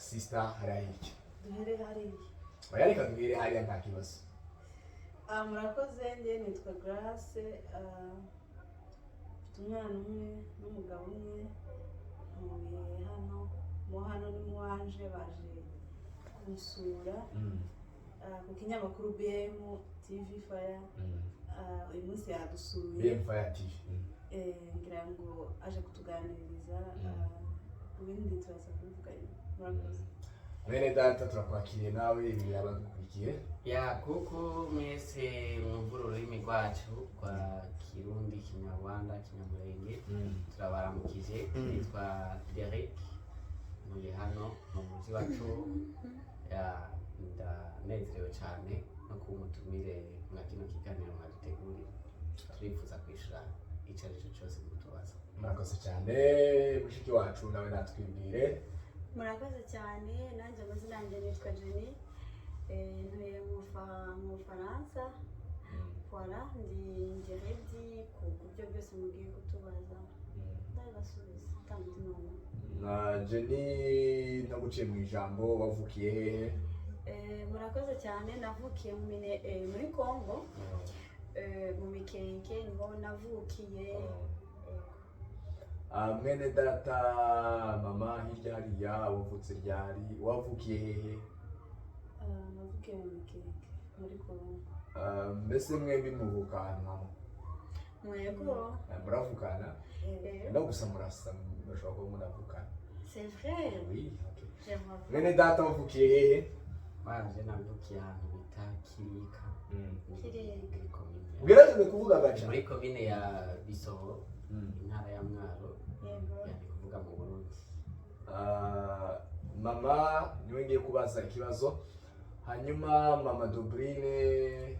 Sister hariya hirya. Duhere hariya. Oya, reka duhere hariya, nta kibazo. Ah, murakoze. Njye nitwa Grace. Mfite umwana umwe n'umugabo umwe. Ntuye hano, mo hano ni mu wanje, baje kunsura ku kinyamakuru BM TV Fire. Uyu munsi yadusuye. BM Fire TV. Ngira ngo aje kutuganiriza. Ibindi turaza kubivuga nyuma. Murakoze. Mwene data, turakwakiriye nawe, ibi abadukurikiye. Ya, kuko mwese mwumva ururimi rwacu rwa Kirundi, Kinyarwanda, Kinyamurenge, turabaramukije. Nitwa Derek, ntuye hano mu mujyi wacu. Ya, ndanezerewe cyane no kuba umutumire mwa kino kiganiro mwaduteguriye. Turifuza kwishura icyo ari cyo cyose mutubaza. Murakoze cyane. Mushiki wacu nawe natwibwire. Murakoze cyane. Nanjye amazina yanjye nitwa Jenny. Ntuye mu Bufaransa. Voilà, ndi ready ku buryo bwose mugiye kutubaza, ndabibasubiza nta mutima mubi. Na Jenny, ntaguciye mu ijambo, wavukiye hehe? Murakoze cyane. Navukiye muri Congo, mu Mikenke niho navukiye. Yego. Ah, mwene data, mama hirya hariya, wavutse ryari, wavukiye hehe? Ah, navukiye mu Mikenke muri Congo. Ah, mbese mwembi muvuka ahantu hamwe? Mwego. Ah, muravukana? No gusa murasa, mushobora kuba munavukana. C'est vrai. Oui, okay. J'aimerais. Mwene data, wavukiye hehe? Baje, navukiye ahantu bita Kirika. Kirika. Muri komine Ugerageze kuvuga gaca. Muri komine ya Bisoro, intara ya Mwaro. Yego. Yani kuvuga mu Burundi. Ah, mama niwe ngiye kubaza ikibazo. Hanyuma mama Dobrine,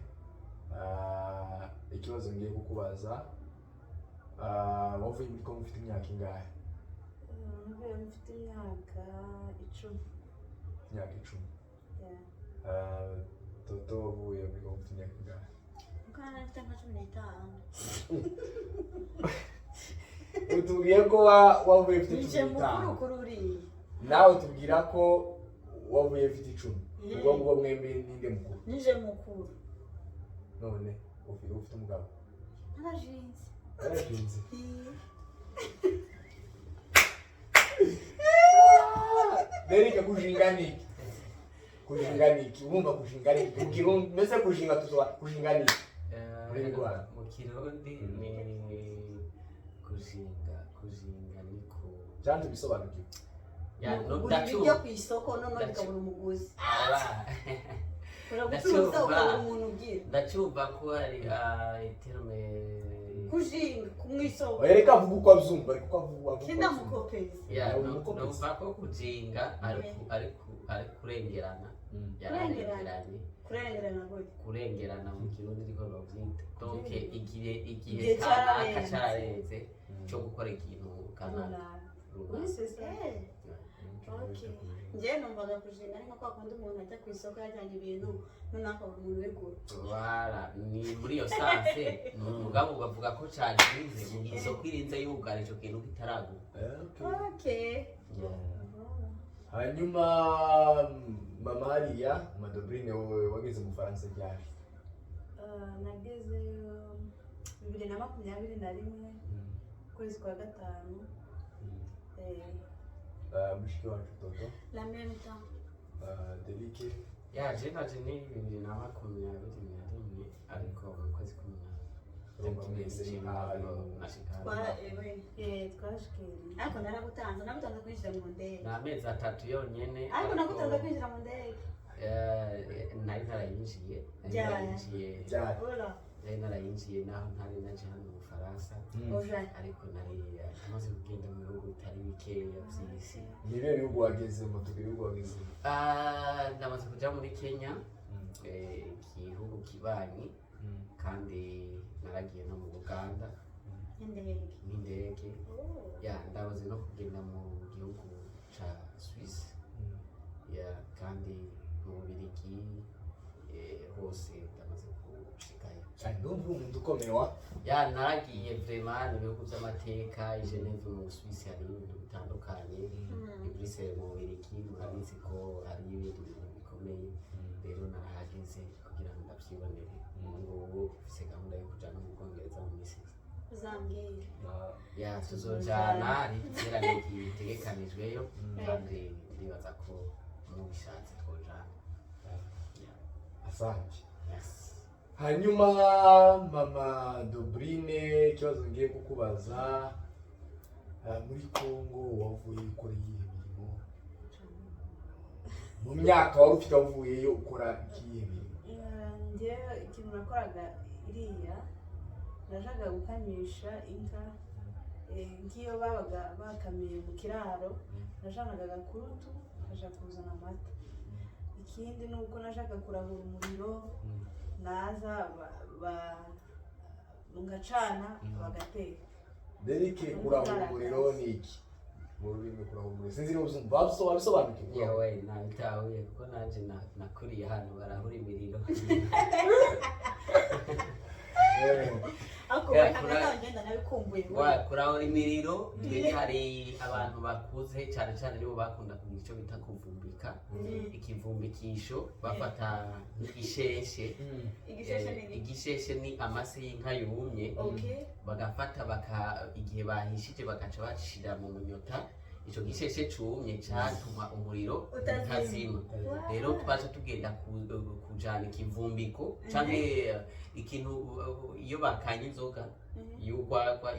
ikibazo ngiye kukubaza, wavuye muri Kongo ufite imyaka ingahe? Navuye mfite imyaka 10. Imyaka 10? Yeah. Toto, wavuye muri Kongo ufite imyaka ingahe? Kuko nari mfite nka 15. Utubwiye ko wavuye ufite Nije cumi mukuru n'itanu kuri uriya. Nawe tubwira ko wavuye ufite 10. Ubwo ngubwo mwembi ninde mukuru? Nije mukuru. None ufite umugabo? Narajinze. Yarashinze. Derike, kujinga niki? Kujinga niki? Urumva kujinga niki mu Kirundi? Mbese kujinga tuzoba kujinga niki? Muri Rwanda. Mu Kirundi ni kujinga, kujinga ni ku Cyangwa tubisobanukiwe. Ya, no, Kugura ndacu ibiryo ku isoko noneho bikabura umuguzi. Ushobora gucuruza ukabura umuntu ugira. Ndacyumva ko hari terme. Kujinga mu isoko. Oya, reka avuga uko abyumva, reka uko avuga uko abyumva. Kindamukopeza. Ya, Nawe no, umukopezi. numva ko kujinga ari kurengerana. Yararengeranye. Kurengerana gute? Kurengerana mu Kirundi niko bavyita. Donc igihe Igihe kanaka cararenze. cararenze cyo gukora ikintu kanaka. Oui, c'est ça. Okay. Njyewe numvaga kujinga ari nka kwa kundi umuntu ajya ku isoko yajyanye ibintu, noneho akabura umuntu ubigura. Wala, ni muri iyo sens. Mugabo bavuga ko carinze mu gihe isoko irinze yugara ico kintu kitaragura. Okay. Okay. Hanyuma mama hariya, Madobrine, wowe wageze mu Faransa ryari? Nagezeyo 2021, ukwezi kwa gatanu. Mushiki wacu Toto? La même temps. Derike? Ya, je naje ni 2021, ariko mu kwezi k'umunani. Urumva mwese ni nkaho ari mu Nashika. Twa ewe. Twashikiriye. Ariko naragutanze kwinjira mu ndege. Ni amezi 3 yonyene. Ariko nagutanze kwinjira mu ndege. Nari narayinjiye, nari Ryari? narayinjiye. Ryari? Ora. Nari narayinjiye naho ntari naje hano mu Bufaransa, Oja. ariko nari maze kugenda mu bihugu bitari bikeya vy'isi. Ni ibihe bihugu wagezemo? Tubwire ibihugu wagezemo. Ah, ndamaze kuja muri Kenya, igihugu kibanyi, kandi naragiye no mu Buganda. Indege. N'indege. Oh. Ya, ndamaze no kugenda mu gihugu ca Suisse. Ya, kandi mu Bubirigi, hose ndamaze gushikayo. Cyane, ndumva uri umuntu ukomeye wa. Ya, naragiye vraiment, ni ibihugu by'amateka. I Geneve mu Suisse hari ibintu bitandukanye, i Bruxelles mu Bubirigi murabizi. nzi ko hari ibindi bintu bikomeye. Rero narahageze kugira ngo ndabyibonere. Ubu ngubu mfise gahunda yo kuja no mu Bwongereza mu minsi iza. Uzambwira. Ya, tuzojana, hari igiterane gitegekanijweyo kandi ndibaza ko mubishatse twojana. Ya. Asante. Yes. Hanyuma mama Dobrine, ikibazo ngiye kukubaza, muri Congo wavuye ukora iyihe mirimo? Mu myaka wari ufite wavuyeyo ukora ikihe mirimo? Njyewe ikintu nakoraga iriya, najaga gukamisha inka, nk'iyo babaga bakamiye mu kiraro najanaga agakurutu nkaja kuzana amata. Ikindi ni uko najaga kurahura umuriro, naza ngacana bagateka. Derike, kurahura umuriro ni iki mu rurimi? Kurahura umuriro, sinzi niba uzumva, wabisobanukiwe? Yewe, nabitahuye kuko nanje nakuriye hano barahura imiriro. Ariko Ya, we hagati aho ngenda nabikumbuye. Wa, kurahura imiriro, twebwe hari abantu bakuze cyane cyane nibo bakunda kugira icyo bita kuvumbika, ikivumbikisho bafata nk'igisheshe. Igisheshe ni iki? Igisheshe ni amase y'inka yumye. Bagafata baka igihe bahishije bagaca bashira mu munyota ico gisheshe cumye, catuma umuriro Utazima. utazima. Rero twaca tugenda kujana ikivumbiko canke ikintu, iyo bakanye inzoga y'urwagwa,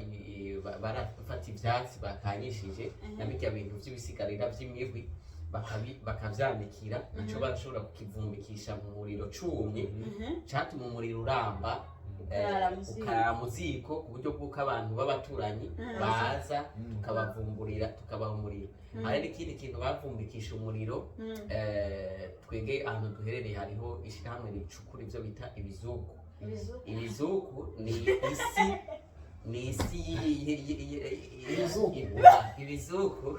barafata ivyatsi bakanyishije na birya bintu vy'ibisigarira vy'imihwi, bakavyanikira, naco barashobora kukivumbikisha mu muriro cumye, catuma umuriro uramba, Ukarara mu ziko. ukarara mu ziko ku buryo bw'uko abantu b'abaturanyi baza tukabavumburira, tukabaha umuriro. Hari n'ikindi kintu bavumbikisha umuriro, twege ahantu duherereye hariho ishyirahamwe ricukura ibyo bita ibizuku. Ibizuku. Ibizuku ni isi, ni isi Ibizuku. Ibizuku.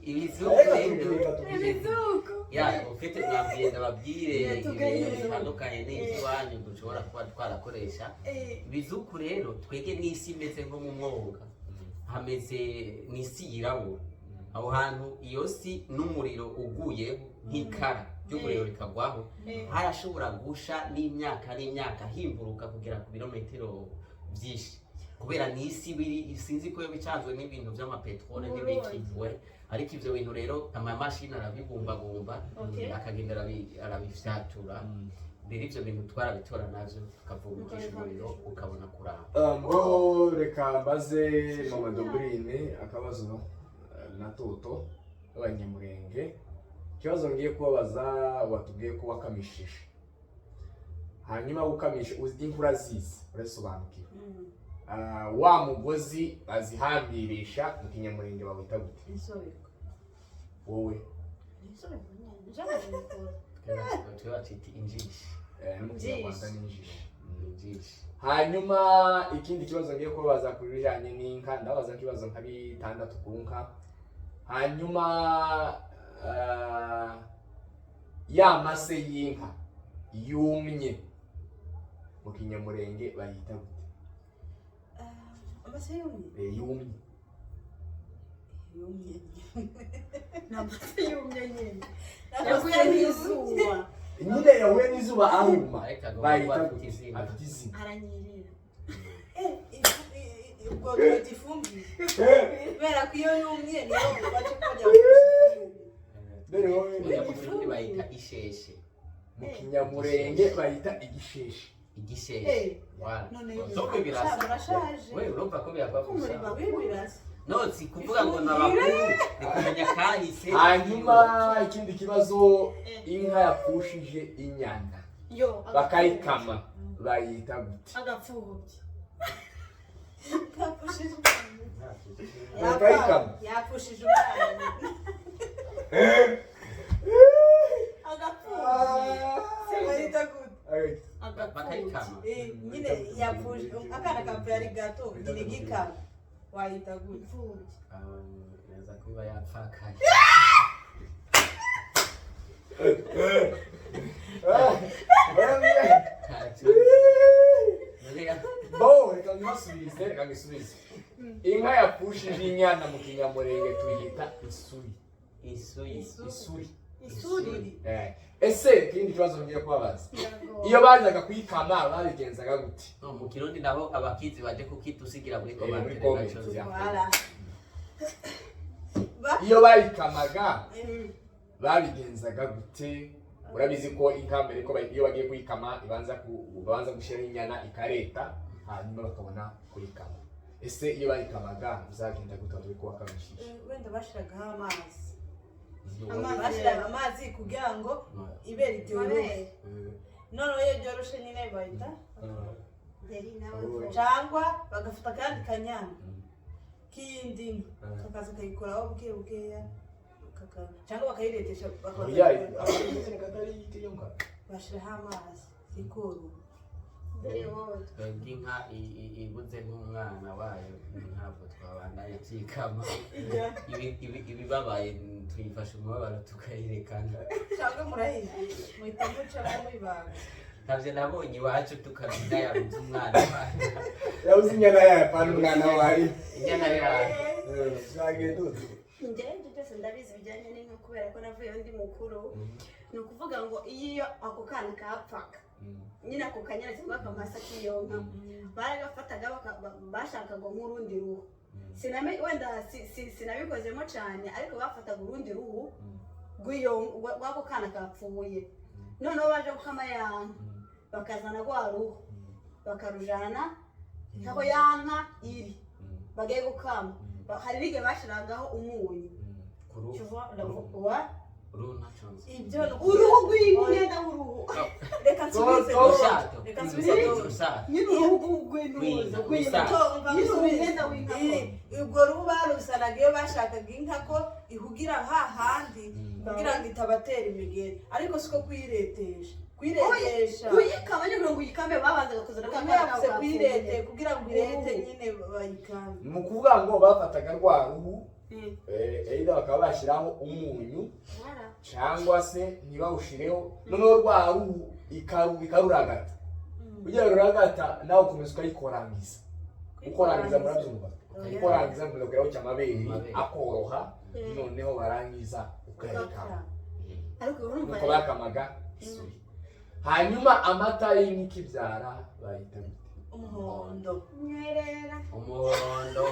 Ibizuku Reka rero tubwire, reka tubwire. Ibizuku. Ya, ufite mwabwiye, ndababwire Yatuganye. ibintu bitandukanye n'iby'iwanyu dushobora kuba twarakoresha. Ibizuku rero twege n'isi imeze nko mu mwonga, hameze n'isi yirabura aho hantu. Iyo si n'umuriro uguyeho nk'ikara ry'umuriro rikagwaho, harashobora gusha n'imyaka n'imyaka, himburuka kugera ku birometero byinshi, kubera ni isi biri, sinzi ko bicanzwe n'ibintu by'amapetrole n'ibiki we. Ariko ivyo bintu rero amamashini arabibumbabumba, akagenda arabifyatura. Rero ivyo bintu twarabitora navyo tukavumbikisha umuriro ukabona kuramba. Ngo reka mbaze mama Dobrine akabazo, na Toto b'Abanyamurenge. Ikibazo ngiye kubabaza, watubwiye ko wakamishije, hanyuma gukamisha uzi inka urazizi, urazisobanukiwe. Wa mugozi bazihambirisha mu Kinyamurenge bawita gute? Insobeko. Wowe? Insobeko nyine njabikora. Twe bacita injishi. No mu Kinyarwanda ni injishi. Injishi. Hanyuma ikindi kibazo ngiye kubabaza ku bijanye n'inka, ndabaza nk'ibibazo nka bitandatu ku nka. Hanyuma ya mase y'inka yumye mu Kinyamurenge bayita gute? Amase yumye? Yumye. Yumye. Ni amase yumye nyine yaguye n'izuba. Nyine yahuye n'izuba aruma. Ariko agomba Bayita kuba afite gute? izina. Afite izina. Aranyerera. Ubwo twita ifumbire kubera ko iyo yumye niyo baca kujya gukoresha. Dore wowe. Oya, mu Kirundi bayita isheshe. Mu Kinyamurenge bayita igisheshe. Igisheshe. Voilà. None Zombi birasa. murashaje. We, urumva ko birava gusa. Ibi birasa. No, si kuvuga ngo ni abakuru, ni kumenya kahise. Hanyuma ikindi kibazo, inka yapfushije inyana yo bakayikama bayita gute? Agapfubyi. Yapfushije. Bakayikama. Yapfushije umwana. Agapfubyi. Bayita gute? Bakayikama. Nyine yapfushije akana kapfuye ari gato, nyine gikama wayita gute? Imfubyi. Neza kuba yapfakaye. Ntacyo. Bo, reka nkibasubize, reka ngisubize. Inka yapfushije inyana mu Kinyamurenge tuyita isuyi. Isuyi. Isuri. Isuri. Ese ikindi kibazo ngiye kubabaza, iyo bazaga kuyikama babigenzaga gute? No, mu Kirundi naho abakizi baje kukitusigira muri Muri commentaire. comment, Naco. yeah. Voilà. Ba- Iyo bayikamaga babigenzaga gute? Urabizi ko inka mbere ko iyo bagiye kuyikama ibanza babanza gushyiraho inyana ikareta, hanyuma bakabona kuyikama. Ese iyo bayikamaga bizagenda gute batari ko bakamishije? Wenda bashiragaho amazi. Amazi. Bashiraga amazi kugira ngo ibere ryoroshe. Amabere. Noneho iyo ryoroshe nyine bahita Yari nawe vuba. cyangwa bagafata akandi kanyana k'iyindi nka, kakaza kayikoraho buke bukeya, cyangwa bakayiretesha. Bashiraho amazi ikoroha. Dore wowe. Twebwe inka ibuze nk'umwana wayo ntabwo twabandanya tuyikama. Ibibabaye tuyifashe umubabaro tukayirekana. Cyangwa murahiye muhita mucamo muyibaga. Ntabyo nabonye iwacu tukamenya yabuze umwana wayo. Yabuze inyana yayo, apana umwana wayo. Inyana yayo. Zagenda ute? Njyewe ibyo byose ndabizi bijyanye n'inka kubera ko navuyeho ndi mukuru. Ni ukuvuga ngo iyo ako kana kapfaga nyine, ako kanyana cyangwa akamasa k'iyo nka baragafataga, bashakaga nk'urundi ruhu. Wenda sinabikozemo cyane, ariko bafataga urundi ruhu rw'ako kana kapfuye, noneho baje gukama ya nka bakazana rwa ruhu bakarujana aho ya nka iri bagiye gukama. Hari n'igihe bashiragaho umunyu. Ku ruhu? Tu vois, wa Uruhu ntaco nzi. Ibyo ni uruhu rw'imyenda w'uruhu. Reka nsubize. Urushato. Reka nsubize. Urushato. Nyine uruhu rw'intuza. Rw'inka. Nyine umwenda w'inka. Ubwo ruhu baruzanaga iyo bashakaga inka ko ihugira hahandi kugira ngo itabatera imigeri, ariko siko kuyiretesha, kuyiretesha. Kuyikama nyine, kugira ngo uyikame babanzaga kuzana ka Umwe kana yavuze kabo kuyirete kapfuye. kugira ngo irete Uruhu. nyine bayikame. Ni ukuvuga ngo bafataga rwa ruhu, either bakaba bashyiraho umunyu Voilà. cyangwa se ntibawushireho, noneho rwa ruhu ikaruragata. Kugira ngo ruragata, nawe ukomeza ukayikorangiza. Ukorangiza murabyumva? Ukorangiza mugakuraho cy'amabere. Amabere. Akoroha, noneho barangiza ukayikama. Ariko urumva Nuko bakamaga isuri. Hanyuma amata y'inka ikibyara bayita gute? Umuhondo. Nyerera. Umuhondo,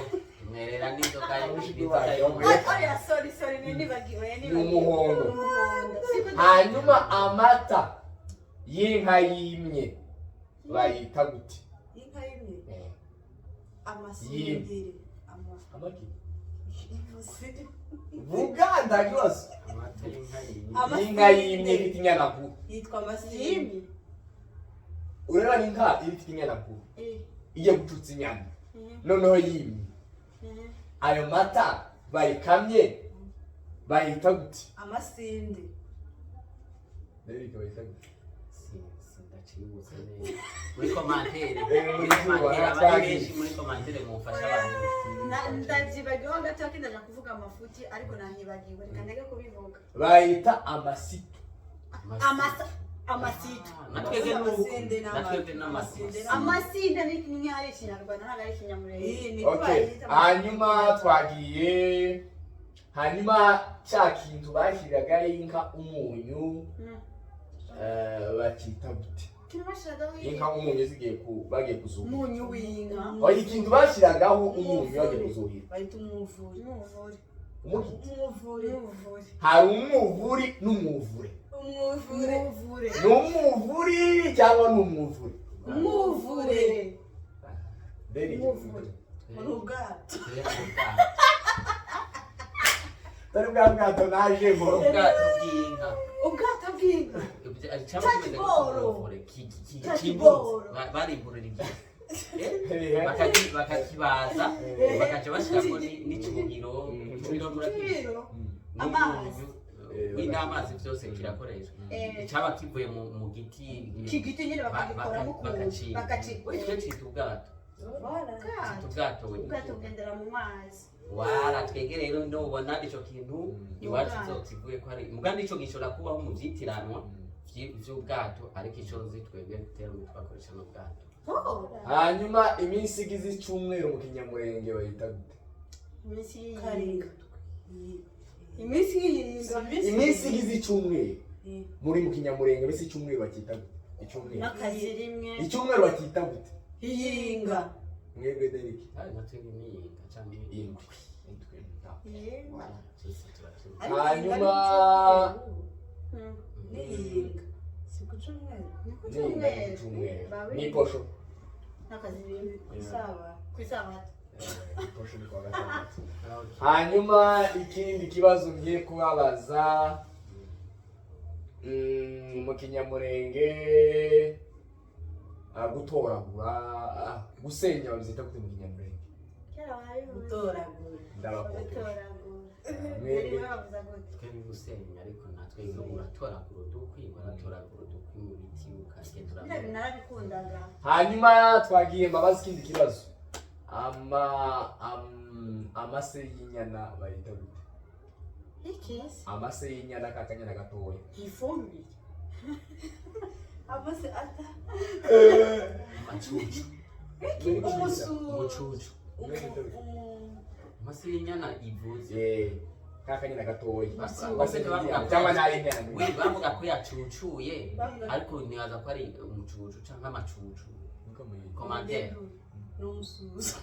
mwerera n'inzoga Mushiki y'inzoga wacu. y'umuhondo. Oya, sorry, sorry, nibagiwe. Ni umuhondo. Umuhondo. Siko. Hanyuma amata y'inka yimye bayita gute? Inka y'imwe? Yimye. Amasindiri. Amaki? Amasindiri. Vuga, nta kibazo. Amata y'inka yimye? Y'inka yimye ifite inyana nkuru. Yitwa amasindiri. Yimye. Urabona inka iba ifite inyana nkuru igiye gucutsa inyana, noneho yimye, ayo mata bayikamye bayita gute? Amasinde. Derike, bayita gute? Sindacibutse neza. Muri commentaire, muri muri commentaire abari twagiye. benshi muri commentaire mufasha abantu. Ndabyibagiweho gato ko ndaja kuvuga amafuti, ariko nahibagiwe, reka ndeke kubivuga. Bayita amasito. Amasito. Natwebwe nuko. Amasinde n'ama- Natwebwe n'amasinde. Amasinde. Amasinde ni nk'aho ari ikinyarwanda, ntabwo ari ikinyamurenge. Iyi niko Okay. bayita. Hanyuma twagiye, hanyuma cya kintu bashyiragaho inka umunyu, bakita gute? Ikintu bashiragaho? Inka umunyu zigiye ku bagiye kuzuhira. Umunyu w'inka? Oya, ikintu bashyiragaho umunyu bagiye kuzuhira. Bayita umuvure. Umuvure. Umuki? Umuvure. Umuvure. Hari umuvuri n'umuvure. Umuvure. Umuvure. Ni umuvuri cyangwa ni umuvure? Umuvure. Derike. Umuvure. Ni ubwato. Twebwe ubwato. Tari bwa bwato najemo. Ubwato bw'inka. Ubwato bw'inka. Cyangwa Cya kimeze kiboro. nk'umuvure, Cya kimbutse. kiboro. Barimburira igihe bakakibaza, bakaca bashyiramo n'icuhiro. Icuhiro murakizi? Ibiro. N'umunyu. Amazi. N'amazi, byose kirakoreshwa. Cyaba kivuye mu giti. Iki giti nyine bakagikoramo ukuntu. Bakaciga. Bakaciga. Twe cita ubwato. Voilà. Cita ubwato we. Ubwato bugendera mu mazi. Wara twege rero nubona ico kintu iwacu Ubwato. kivuye ko ari mugambi, ico gishobora kubaho mu vyitiranwa vy'ubwato, ariko ico nzi twebwe terme twakoresha n'ubwato. Oh. Hanyuma iminsi igize icyumweru mu kinyamurenge bayita gute? Iminsi y'iyinga. Karindwi. Iminsi y'iyinga. Iminsi igize icyumweru muri mu Kinyamurenge, iminsi icyumweru bakita gute? Icyumweru. N'akazi rimwe. Icyumweru bakita gute? Iyinga. Mwebwe, Derek? Ari natwe n'iyinga canke Indwi, indwi. Yego. Byose turabyumva. Ariko iyinga ni icyumweru. Ni iyinga, si ku cyumweru. Ni ku Ni ku cyumweru. cyumweru. Bawe- Ni posho. N'akazi rimwe. Ku isabato. Ku isabato. Posho ni kuwa gatandatu. Okay. Hanyuma ikindi kibazo ngiye kubabaza, mu Kinyamurenge, gutoragura, gusenya babyita gute mu Kinyamurenge? Kera wabivuze. Gutoragura. Ndabakopesha. Gutoragura. Mwebwe? Yari bavuze gute? Twe ni gusenya, ariko natwe uratoragura udukwi, waratoragura udukwi mu biti ukagenda Bino bintu uramera. narabikundaga. Hanyuma twagiye, mbabaza ikindi kibazo. Amase y'inyana bayita gute? Iki? Amase y'inyana, ka kanyana gatoya. Ifumbire. Amase ata. Amacucu. Umusu. Umucucu. Amase y'inyana ivuze. Eh, ka kanyana gatoya. Bose bavuga ko Cyangwa n'ay'inyana. We bavuga ko yacucuye, Bavuga- ariko nibaza ko ari umucucu canke amacucu. Niko muyita. Commentaire. Ni umususu.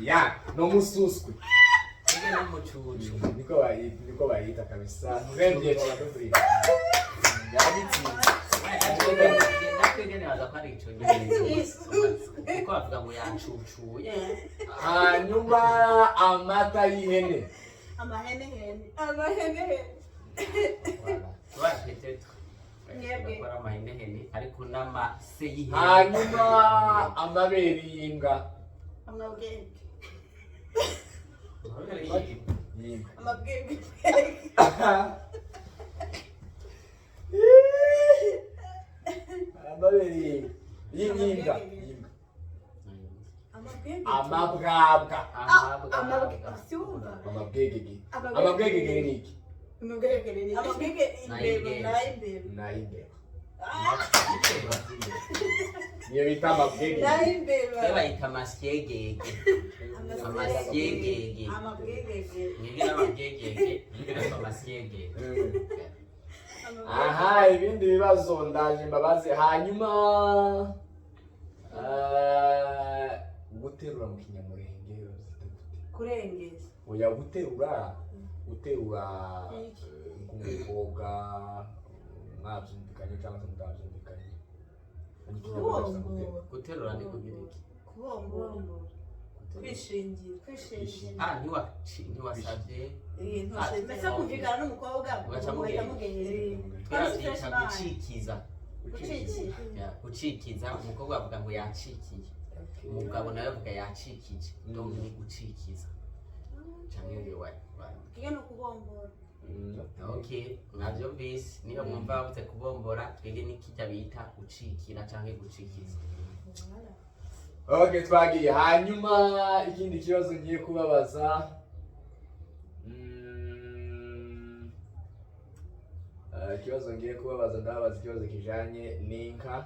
Ya, no mususwe. Twebwe n'umucucu. Niko bayita, niko bayita kabisa. Mwebwe babadubiri yabitsinze. Natwe nibaza ko ari ico nyene, kuko bavuga ngo yacucuye. Hanyuma amata y'ihene? Amahenehene. Amahenehene. Voilà. Ouais, peut-être. Mwebwe. Bakora amahenehene, ariko n'amase y'ihene. Hanyuma amabere y'imbwa? Amabwebwe. Amabere y'imbwa. Y'imbwa. Amabwebwe. Amabere y'imbwa, y'imbwa, y'imbwa. Amabwebwe. Amabwabwa. Amabwebwe. Siwumva. Amabwegege, amabwegege ni iki? Amabwebwe ni Amabwebwe, imbeba. N'ay'imbeba. N'ay'imbeba. N'ay'imbeba, niyo bita amabwegege. N'ay'imbeba. Twe bayita amasyegege. Amasyegege. Amabwegege. Mwebwe n'amabwegege, natwe amasyegege. Aha, ibindi bibazo ndaje mbabaze. Hanyuma guterura mu Kinyamurenge babyita gute? Kurengeza. Oya, guterura, guterura, nk'umukobwa mwabyumvikanye cyangwa se mutabyumvikanye. Mu Kinyamurenge babyita guterura. Guterura ni kugira iki? Kubombora. Kubombora, kwishingira. Kwishingira. Ah, ntiwasavye. Iyi ntushe. Mbese kumvikana n'umukobwa Ugaca ugahita mugenda. mugenda. Twabyita gucikiza. Gucikira. Ya, gucikiza. Umukobwa avuga ngo yacikiye, umugabo nawe avuga yacikije. Donc ni gucikiza canke Iyo ni ukubombora. Okay, mwavyumvise. Niba mwumva bavuze kubombora, twebwe nikijya bita gucikira canke gucikiza. Okay, twagiye. Hanyuma ikindi kibazo ngiye kubabaza, ikibazo ngiye kubabaza, ndababaza ikibazo kijanye n'inka.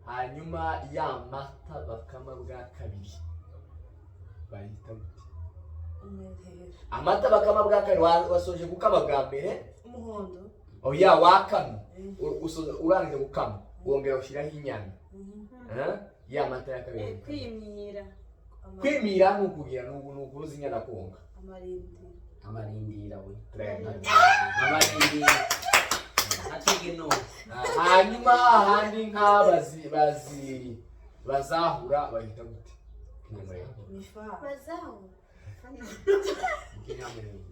Hanyuma ya mata bakama bwa kabiri bayita gute? Umwetero. Amata bakama bwa kabiri, wasoje gukama bwa mbere. Umuhondo. Oya, wakamye. Urangije gukama wongera ushyiraho inyana. Eh? Ya mata ya kabiri. Kwimira. Kwimira ni ukugira, ni ukubuza inyana konka. Amarindira. Amarindira we. Très bien. Amarindira natwebwe no Hanyuma ahandi inka bazi bazahura bahita gute? Kinyamurenge. Mifa. Bazaho.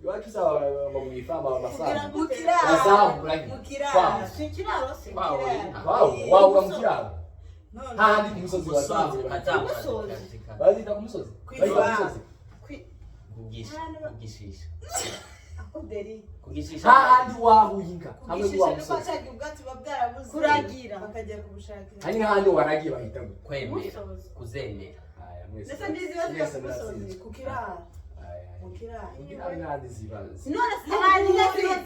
Iwacu usaba ngo mu ifamu abasaza Mu kiraro. bazahura nyine. Mu kiraro. Si ikiraro se. Kwahura inka. Wahura mu kiraro. None. Hahandi ku musozi bazahura. Bazita ku musozi. Bazita ku musozi. Kugishisha. Ako deri. Kugishisha. Hahandi wahuye inka hamwe Kugishisha wa ni musozi. kwashaka ubwatsi buba bwarabuze. Kuragira. Bakajya kubushakira. Hanyuma hahandi waragiye bahita gute? Kwemera. Umusozi. Kuzemera. Aya, mwese. Ndetse n'iziba ziba Mwese ku musozi. muratsinzwe. Ku kiraro. Aya, Mu kiraro. aya. N'ahandi ziba None se ahandi inka ziba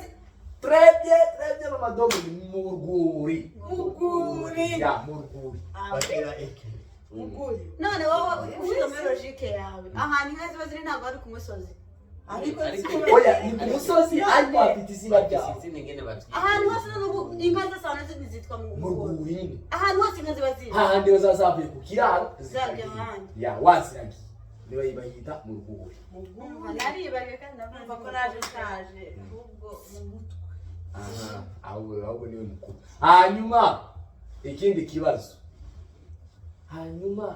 Très bien, très bien, mama Dogo, ni mu rwuri. Mu rwuri. Ya, mu rwuri. Batera Mu rwuri. None wowe ushize muri logique yawe, ahantu inka ziba ziri ntabwo ari ku musozi. Ariko Ariko- Oya, ni ku musozi, ariko hafite izina ryaho. Sinzi n'ingene bavyita. Ahantu hose n'ubu inka zose ahantu zose zitwa mu Mu rwuri nyine. Ahantu hose inka ziba ziri. Hahandi ziba zavuye ku kiraro. Zagiye ahandi. Ya, waziragiye, niba bayita mu rwuri. Naribagiwe kandi. Numva ko naje nshaje ahubwo mu mutwe. Aha, ahubwo niwe mukuru. Hanyuma ikindi kibazo, hanyuma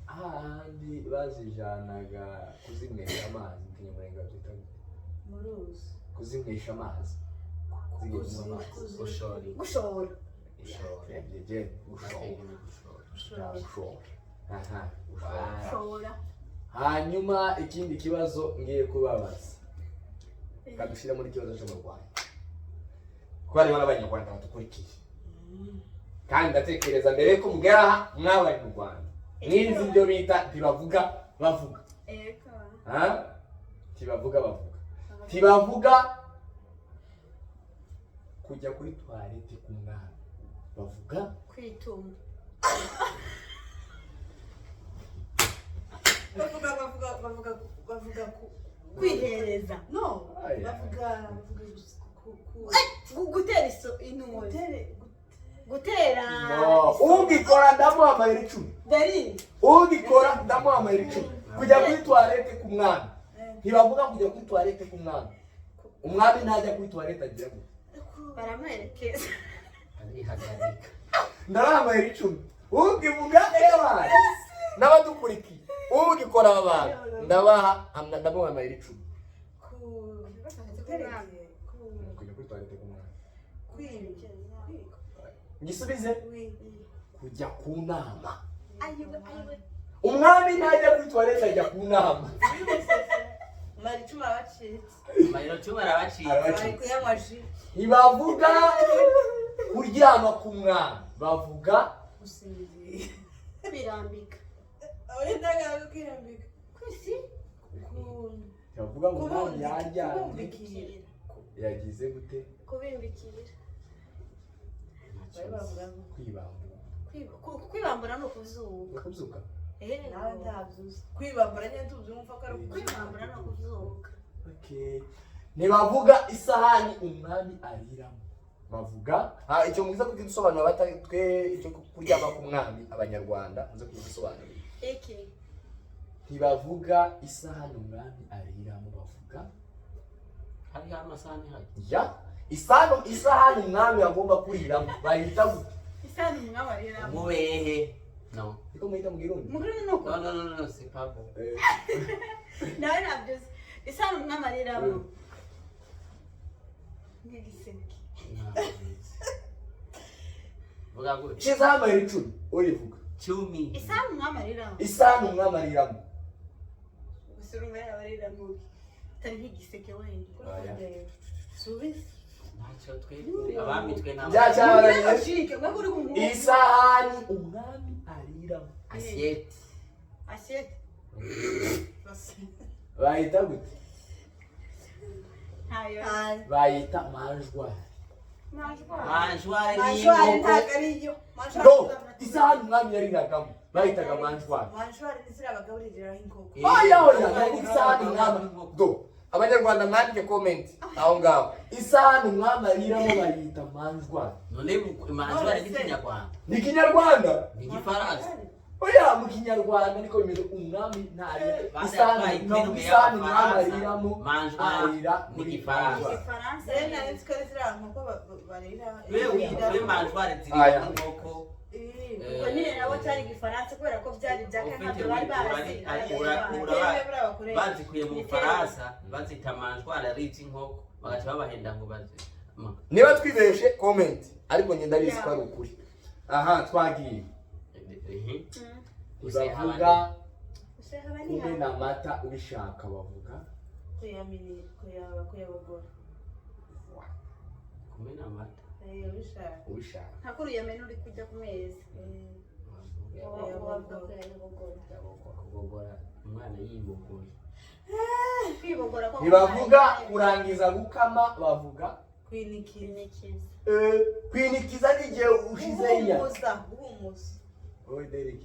hahandi bazijanaga kuzinywesha amazi, mu Kinyamurenge babyita gute? Mu ruzi. Kuzinywesha amazi, zigiye kunywa amazi. Gushora. Gushora. Gushora. Gushora. Gushora. Gushora, aha, gushora. Gushora. Hanyuma ikindi kibazo ngiye kubabaza, kadushyira muri kibazo cyo mu Rwanda, kuko harimo n'Abanyarwanda badukurikiye, kandi ndatekereza mbere yuko mugera aha mwabaye mu Rwanda, mwize ibyo bita ntibavuga bavuga. Ego. Ha? Ntibavuga bavuga, ntibavuga kujya kuri toilette ku mwami, bavuga Kwituma. Bavuga ku Kwihereza. No. Aya. Bavuga ku Gutera iso intuzi. Gutere. Gutera. No, ugikora ndamuha amayero 10. Dari. Ugikora ndamuha amayero 10. Kujya kuri toilette ku mwami, ntibavuga kujya kuri toilette ku mwami. Umwami ntajya kuri toilette, agira gute? Baramuherekeza. Arihagarika. Ndabaha amayero 10 ukivuga. Ewa, n'abadukurikiye, ugikora aba bantu ndabaha, ndamuha amayero 10. Ku gutereke ku Kujya kuri toilette ku mwami. Kwi Ngisubize. Wi. Kujya ku nama. Ayiwe, ayiwe. Umwami ntajya kuri toilette, ajya ku nama. Mara 10 abacitse. Amayero 10 arabacitse. Arabacitse. Bari kuyanywa ji. Ntibavuga kuryama ku mwami, bavuga Gusinzira. Kwirambika. Oya, ndagaga kwirambika. Kwisi. Ku Ntibavuga ngo umwami yaryamye. Kubumbikira. Yagize gute? Kubimbikira. Bari bavuga ngo Kwibambura. Kwibambura ni ukuzuka. Kubyuka. Eh, Nawe ntabyuzi kwibambura nyine, tubyumva ko ari kwibambura ni ukuzuka. Okay. Ntibavuga isahani umwami ariramo, bavuga icyo mwiza kugisobanura bata twe icyo kuryama ku mwami, Abanyarwanda muze kugisobanura. Iki? Ntibavuga isahani umwami ariramo, bavuga Hariho amasahani hajya. Ya, isahani umwami agomba kuriramo bayita gute? Isahani umwami ariramo. Umubehe. No. Niko muhita mu Kirundi? Mu Kirundi ni uko. No, no, no, no, c'est pas bon. Nawe ntabyo uzi. Isahani umwami ariramo nk'igiseke. Vuga gutya. Shizeho amayero 10 urivuga. 10. Isahani umwami ariramo. Isahani umwami ariramo. Gusa urumva yaba ariramo itari nk'igiseke wenda. Oya. Subiza. Ntacyo twe abami twe nta. Bya cyabaraniye. Logique, mwebwe uri ku Isahani umwami ariramo. Assiette. Assiette. Bayita gute? Ntayo. Bayita mangeoire. Mangeoire. Mangeoire. Mangeoire. N'inkoko. Ntabwo ariyo. No, isahani umwami yariragamo bayitaga mangeoire. Mangeoire ni ziriya bagabuririraho inkoko. Oya, oya, nari isahani umwami. Do, Abanyarwanda mwandike comment aho ngaho, isahani umwami ariramo bayita mangeoire. None mangeoire ni Kinyarwanda? Ni Kinyarwanda. Ni Igifaransa. Oya, mu Kinyarwanda niko bimeze. Umwami ntarira isahani, no, isahani umwami ariramo, Mangeoire arira ni muri Igifaransa. mangeoire. Igifaransa. Rero nari nzi ko ari ziriya nkoko barira. We mangeoire ziri Aya. inkoko. Ubwo nyine nabo cyari Igifaransa kubera ko byari ibya kane, ntabyo bari bazi. Bazikuye mu Bufaransa bazita mangeoire ari iz'inkoko, bagaca babahenda ngo bazi. Niba twibeshe, comment, ariko njye ndabizi ko ari ukuri. Aha twagiye. Ntibavuga kumena amata ubishaka, bavuga Kuyabogora. Kumena amata. Ubishaka. Ubishaka. Nka kuriya mena uri kujya ku meza. Bavuga kuyabogora. Kugogora umwana yibogoye. Kwibogora ko. Ntibavuga kurangiza gukama, bavuga Kwinikiza. Kwinikiza. Kwinikiza n'igihe ushize inyana. Guhumuza, guhumuza. Wowe Derek.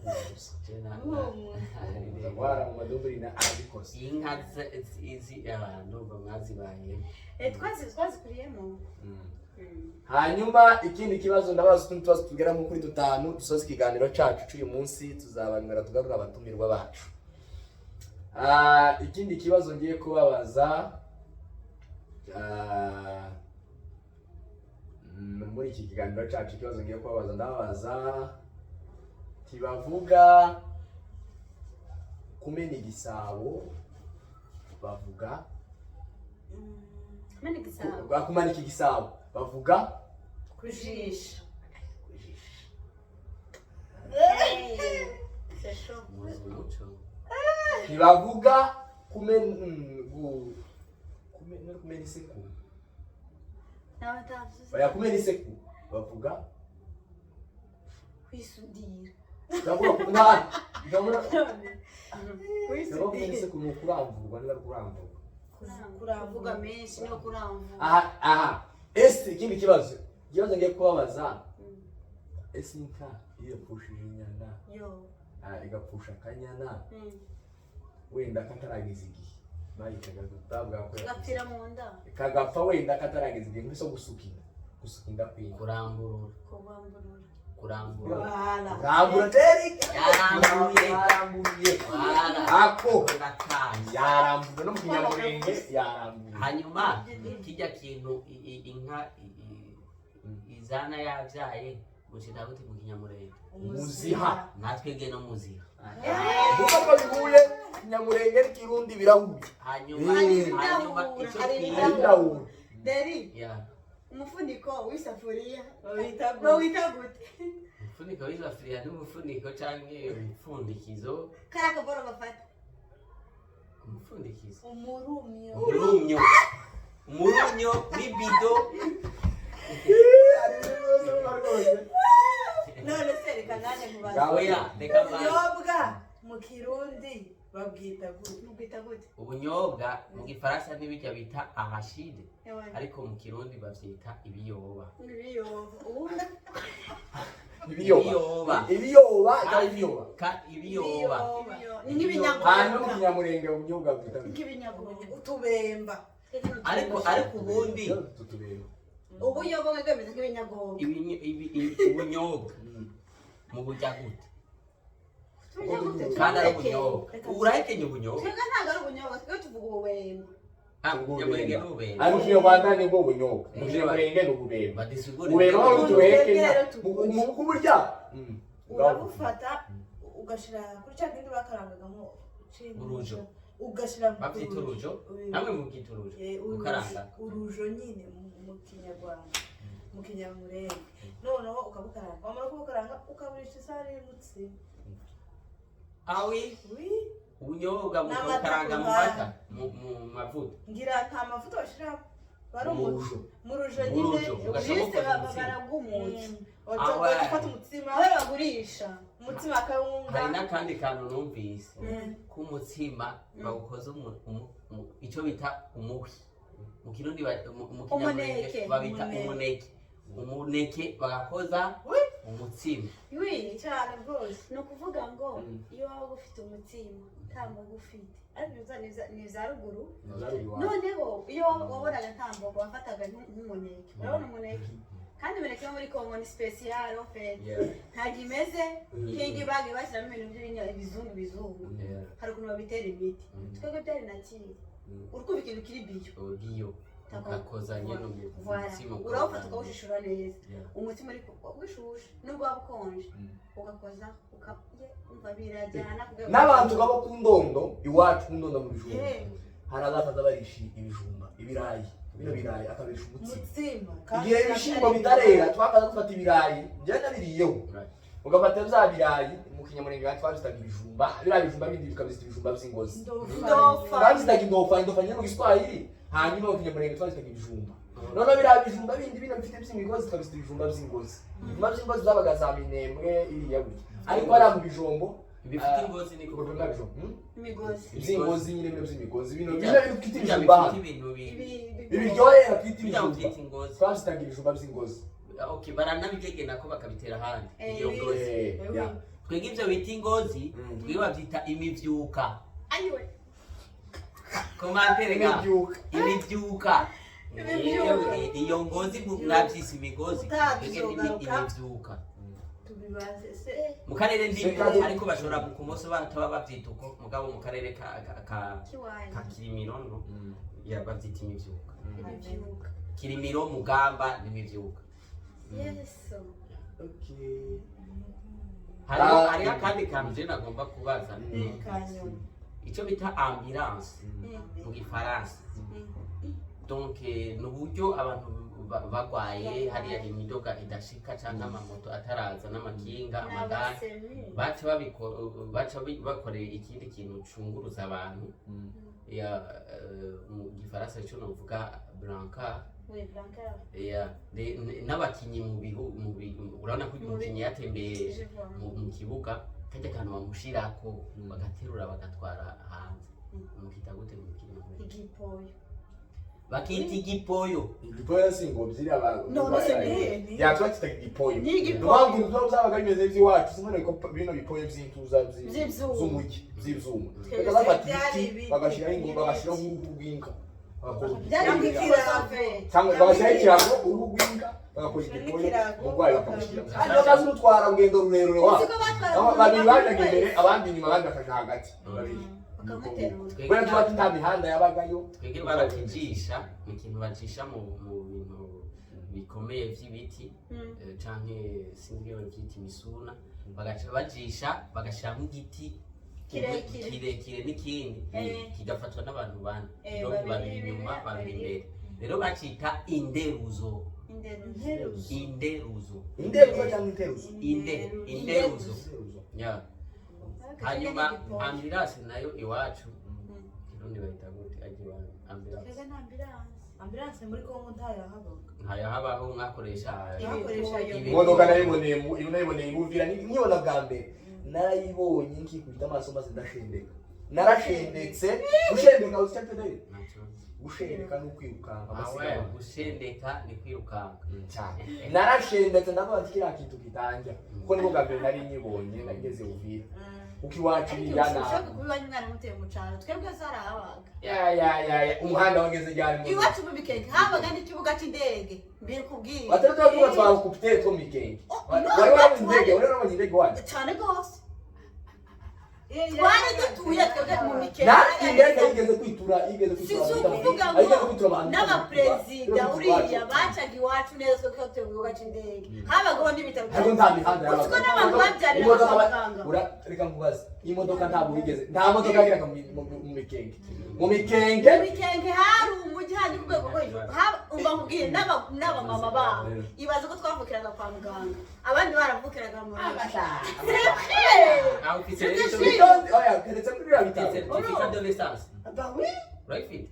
Guhumuza. Guhumuza. Guhumuza, guharara mu madumburi na arabikoze. Inka izi ndumva mwazibayemo. Twazikuriyemo. Hanyuma ikindi kibazo ndabaza, utundi tubazo tugera nko kuri dutanu, dusoza ikiganiro cyacu cy'uyu munsi. Tuzabanywera tugarura abatumirwa bacu. Ikindi kibazo ngiye kubabaza, muri iki kiganiro cyacu, ikibazo ngiye kubabaza, ndababaza ntibavuga kumena igisabo, bavuga Kumena igisabo. Kumanika igisabo bavuga? Kujisha. Kujisha. Hey, c'est chaud. Muzi umuco. Ntibavuga kumena kumena isekuru. Nawe utavuze. Oya, kumena isekuru bavuga? Kwisudira. Ndavuga ndavuga kumena isekuru ni ukuramvurwa, niba ari ukuramvurwa. Kuvuga menshi no kuramvura. Aha, ese ikindi kibazo, ikibazo ngiye kubabaza, ese inka iyo yapfushije inyana, Yo. Igapfusha akanyana, wenda katarageza igihe, bayitaga gutabwa ko Gapfira mu nda. Kagapfa wenda katarageza igihe, mbese gusuka inda, gusuka inda kw'inka. Kuramburura. Kubamburura. Kurambura. Wala. Rambura Derek. Yarambuye. Yarambuye. Wala. Ako. Ndakazi. Yarambuye no mu Kinyamurenge yarambuye. Hanyuma kijya kintu inka izana yabyaye mucita gute mu Kinyamurenge? Umuziha. Natwebwe no muziha. Kuko ko bihuye, Kinyamurenge n'ikirundi birahuye. Hanyuma hanyuma icyo Hari kintu Hari birahura. Deri, ya umufuniko w'isafuriya Bawita gute? bawita gute? Umufuniko w'isafuriya n'umufuniko canke umupfundikizo. Kariya kaboro bafata. Umupfundikizo. Umurumyo. Umurumyo, umurumyo n'ibido. Hari ibibazo rwose. None se reka nanjye nkubaze. Ngaho. Oya, reka mbanze. Ubunyobwa mu Kirundi babwita gute? Mubwita gute? Ubunyobwa mu Gifaransa n'ibirya bita arachide, Ewe. ariko mu Kirundi bavyita ibiyoba. Ibiyoba ubundi. Ibiyoba. Ibiyoba. Ibiyoba cyangwa ibiyoba? Ibiyoba. Ibiyoba. Ni Hanyuma mu nk'ibinyagonga. Kinyamurenge ubunyobwa bwita gute? Nk'ibinyagonga. Utubemba. Ariko ubundi Tutubemba. Ubuyoba bwo bwemeze nk'ibinyagonga. Ubunyobwa mu burya gute? Turya gute? Kandi ari Turahekenya. ubunyobwa, urahekenya ubunyobwa. Twebwe ntabwo ari ubunyobwa, twebwe tuvuga ububemba. Ah, mu Kinyamurenge ni ububemba. Ariko mu Kinyarwanda nibwo bunyobwa, mu Kinyamurenge ni ububemba. Badisigure. Ububemba aho tubuhekenya Rero tubuze. mu kuburya. Urabufata ugashira kuri cya kindi bakarangagamo. Urujo. Ugashira mu Babyita urujo. Namwe mubyita urujo? Gukaranga. Urujo nyine mu Kinyarwanda, mu Kinyamurenge. Noneho ukabukaranga, wamara kubukaranga ukaburisha isahani y'umutsima. Awi. Wi. Ubunyobwa N'amata mukabukaranga mu ku ruhande. mata, mu mavuta? Ngira nta mavuta bashiramo, bari Mu rujo. Mu rujo Mu nyine. rujo, ugashiramo Juste umutsima. baragumutsa. Ah, ouais. Ufata umutsima. Aho bagurisha. Umutsima wa kawunga. Hari n'akandi kantu numvise k'umutsima bawukoze icyo bita umuhwi mu Kirundi, mu Kinyamurenge Umuneke. babita Umuneke. umuneke, umuneke bagakoza Wi. umutsima. Wi. Cyane rwose. Ni ukuvuga ngo iyo waba ufite umutsima nta mboga ufite, ariko ibyo ni ibya ruguru. Noneho iyo wabonaga nta mboga, wafataga nk'umuneke. Urabona umuneke, kandi imineke yo muri Kongo ni spécial en fait, ntabwo imeze nk'indi bagiye bashyiramo ibintu ibizungu bizungu. Hari ukuntu babitera imiti. Twebwe byari nakiri, uri kumva ikintu kiri bio. Bio, ugakoza nyine Voilà. umutsima. Urawufata ukawushishura neza. Umutsima ariko wishushe, nubwo waba ukonje, ugakoza umva birajyana ku rwego. N'abantu baba ku ndondo iwacu, ku ndondo mu bijumba, hari abakaza barisha ibijumba, ibirayi, bino birayi akabirisha umutsima. Umutsima. Igihe ibishyimbo bitarera, twakaza dufata ibirayi, njyewe nabiriyeho. Ugafata bya birayi, mu Kinyamurenge twabyitaga ibijumba, biriya bijumba bindi bikabizita ibijumba by'ingozi. Ndofa. Twabyitaga indofa, indofa nyine mu Giswahili. Hanyuma mu Kinyamurenge twabyitaga ibijumba. Noneho biriya bijumba bindi bino bifite by'imigozi tukabizita ibijumba by'ingozi. Ibijumba by'ingozi byabaga za Minembwe iriya gutya, ariko hariya mu bijombo. Bifite Ah, ingozi niko. Ubwo bijumba, Imigozi. Iby'ingozi nyine, bino by'imigozi, bino Bijya- bino bifite bijya ibijumba bifite hano. ibintu Ibiryohera twita bijya ibijumba. byita ingozi. Twabyitaga ibijumba by'ingozi. Okay, baranabigegena ko bakabitera ahandi iyo ngozi. Ya. Twebwe ivyo bita ingozi, twebwe bavyita imivyuka. Ayiwe. Commentaire ga. Imivyuka. Imivyuka. Imivyuka. Iyo ngozi mwavyise imigozi, Utaha twebwe ni tuzogaruka. imivyuka. Tubibaze se. Mu karere ndimo, Seka- ariko bashobora kumoso bataba bavyita uko, mugabo mu karere ka Kiwanyu. ka Kirimiro no ya bavyita imivyuka. Ibivyuka. Kirimiro, Mugamba ni imivyuka. Yesu. Okay. Hariho Ah, hariho akandi kantu je nagomba kubaza, Kanyuma. icyo bita ambulance mu Gifaransa. Donc ni uburyo abantu bagwaye hariya imidoga idashika cyangwa amamoto ataraza n'amakinga, amagare, N'abasemi. baca baca bakorera ikindi kintu cunguruza abantu ya mu Gifaransa cyo novuga brancard. Oui, brancard. Ya n'abakinyi mu bihu urabona ko umukinyi yatembeye Je vois. mu kibuga, kajya kantu bamushirako bagaterura bagatwara hanze, mukita gute mu Kirundi? Igipoyo. Bakita igipoyo. Igipoyo si ingobyi iriya None se ni yatwa kita igipoyo. Ni igipoyo. Nukuvuga ngo ibintu byabaga bimeze by'iwacu sinone ko bino bipoyo by'intuza Vy'ivyuma. z'umujyi by'ivyuma. Twebwe Bakaza bafata byari ibiti ibiti. bagashyiraho ingoma, bagashyiraho uruhu rw'inka, bagakora Byari igipoyo. ikirago. Cyangwa bagashyiraho ikirago, uruhu rw'inka, bagakora igipoyo, Ikirago. umurwayi bakamushyira kandi bakazimutwara urugendo rurerure wa Uzi ko batwara Aho umuntu babiri bajyaga wese. imbere, abandi inyuma, abandi bakaja hagati babiri. Bakamuterura. Kubera tuba nta mihanda yabagayo. Twebwe barakijisha mu kintu bacisha mu bintu bikomeye vy'ibiti, canke sinzi iyo bavyita, imisuna, bagaca bajisha bagashiramo igiti Kirekire. Kirekire n'ikindi kigafatwa n'abantu bane. Donc babiri babiri inyuma, imbere, babiri babiri imbere. Rero bacita inderuzo. Inderuzo. Inderuzo. Inderuzo cyangwa interuzo? Inderuzo. Interuzo. Ya, hanyuma ambulance nayo iwacu Kirundi bayita gute ajya iwanyu ambulance? Twebwe nta ambulance. Ambulance muri Kongo ntayahabaga. Ntayahabaho, mwakoresha Bakoresha Ibi- Imodoka nayiboneye nayiboneye i Buvira, nkibona bwa mbere narayibonye nkikubita amaso maze ndashendeka, narashendetse. Gushendeka uzi icyo ari cyo? Ntacyo. Gushendeka ni ukwirukanka Awe, amasiganwa. Gushendeka ni kwirukanka. Cyane, narashendetse, ndavuga ati kiriya kintu kitangira, kuko nibwo bwa mbere nari nyibonye nageze Uvira, kuko iwacu Ariko iriya ushobora na kuba iwanyu mwana mutuye mu cyaro, twebwe zarahabaga. Ya ya ya ya, umuhanda wageze ryari mu Iwacu mu Mikenke habaga n'ikibuga cy'indege, mbikubwiye. Watari tuba tuba twakupite two Mikenge. Oh, Wari no, warabonye indege? Wari warabonye indege wanyu? Cyane rwose, twari dutuye twebwe mu Mikenke. Natwe indege yigeze kwitura, yigeze kwitura. Si ukuvuga ngo yigeze kwitura abantu. N'abaperezida uriya bacaga iwacu neza, twebwe tutuye mu kibuga cy'indege, habagaho n'ibitaro. Ariko nta mihanda. Uzi ko n'abantu babyarira Imodoka kwa muganga. Reka nkubaze, imodoka ntabwo bigeze, nta modoka yageraga mu Mikenke, mu Mikenke. Mu Mikenke hari umujyi handi ku rwego rwo hejuru. Umva nkubwire, n'abamama babo, ibaze ko twavukiraga kwa muganga, abandi baravukiraga mu rugo. C'est vrai. Aho ufise rero icyo Je bita Witonde, oya, keretse kuri biriya bitaro. Certificat de naissance. Bah oui. Urayifite?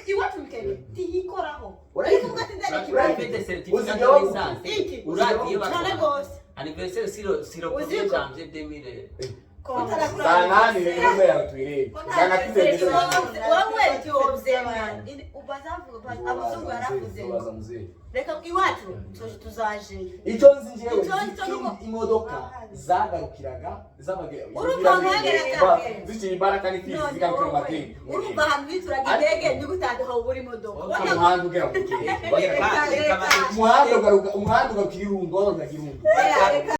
Iwacu mu Mikenke ntiyikoraho. Urayifite? Ikibuga cy'indege. Urayifite certificat de Uzigaho naissance? Iki. Urazi iyo Cyane bakora rwose. Anniversaire si le 1er janvier 2000. Saa nani rero imodoka yawe tuyirebe usanga tutende. Wowe ntiwobyemera, bazavuga abazungu baravuze ngo Tubaza muzehe. Reka iwacu tuzajeyo. Icyo nzi njyewe, Icyo nzi cyo nuko- imodoka zagarukiraga zabaga Urumva ahantu hageraga. zikiri imbaraga n'ifizi None zigarukira mu wowe, mateka. urumva ahantu hituraga indege nigute habura imodoka? Umuhanda ugera mu Mikenge. Reka Umuhanda ugaruka, umuhanda ugarukira Irundu, wagarukaga Irundu. Reka.